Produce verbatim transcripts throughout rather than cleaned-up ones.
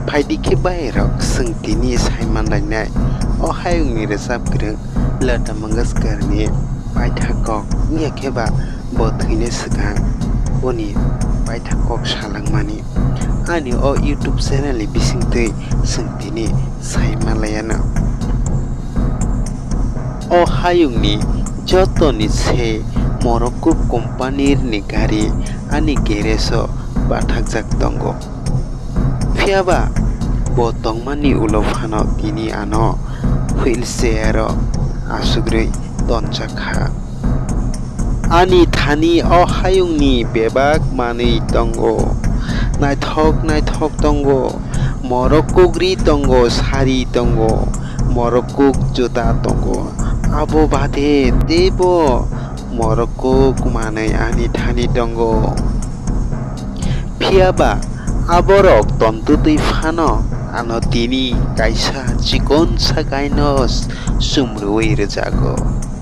Phaidi khe bairok, chwng tini saiman lainai o hayungni rwchap kwrwng Lata Mangeshkarni paithak kok, wngya khe ba bo thwinai swkang boni paithak kok salangmani. Ani o YouTube channel ni bisingtwi chwng tini saiman laiano. O hayungni jotoni se Morocco company ni gari ani garage o bathakjak tongo. Phiya ba bo tongmani ulo phano tini ano wheelchair o achukrwi tonjak kha. Ani thani o hayungni bebak manwi tongo. Naithok naithok tongo. Morok kukri tongo, sari tongo, morok kuk juta tongo. Abo bade teibo morok kuk manwi ani thani tongo. Phiya ba aborok tontutwi phano ano tini kaisa chikonsa gaino chumrwi rwjago.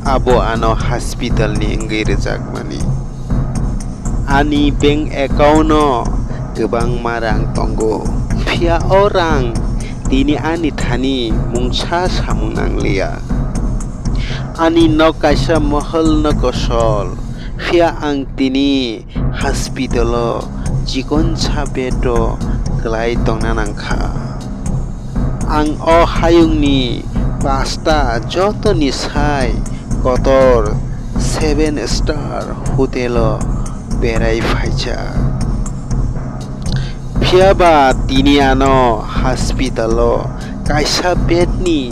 Abo ano hospital ni wngwi rwjakmani. Ani bank account o kwbangma rang tongo, phiya o rang tini ani thani mungsa samung nangliya. Ani nok kaisa mohol no kosol, phiya ang tini hospital o chikonsa bed o kwlai tongna nangkha. Ang o hayungni pasta jotoni sai kotor seven star hotel o berai phaijak. Phiya ba tini ano hospital o kaisa bed ni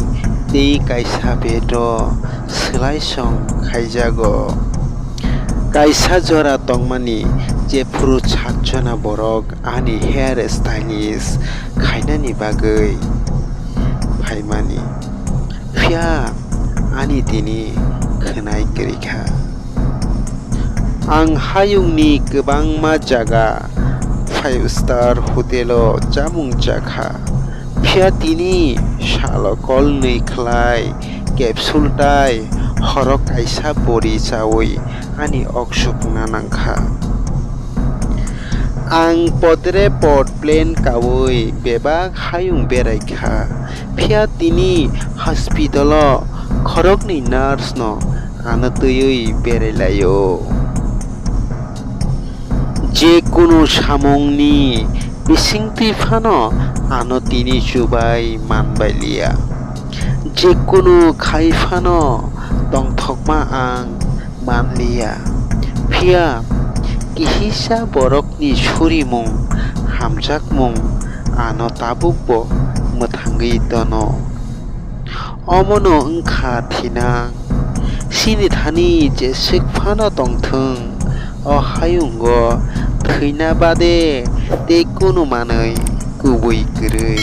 tei kaisa bed o swlai song khaijago. Kaisa jora tongmani jephuru satjona borok ani hair stylist khainani bagwi phaimani. Phiya ani tini khwnai kwrwi kha. Ang hayungni kwbangma jaga five star hotel o chamung chakha. Phiya tini salo kolnwi khlai capsule tai horo kaisa bori chawi ani ok sukna nangkha. Ang podre pod plan kawi bebak hayung berai kha, phiya tini hospital o khoroknwi nurse no ano twiwi berai laio. Je kunu samungni bisingtwi phano ano tini chubai manbai liya. Je kunu khai phano tongthokma ang manliya. Phiya kihisa borokni surimung, hamjakmung ano tabukbo mwthangwi tono. Omono wngkha thinang. Chini thani jeswk phano tongthwng, o hayungo thwina bade tei kunu manwi kubui kwrwi.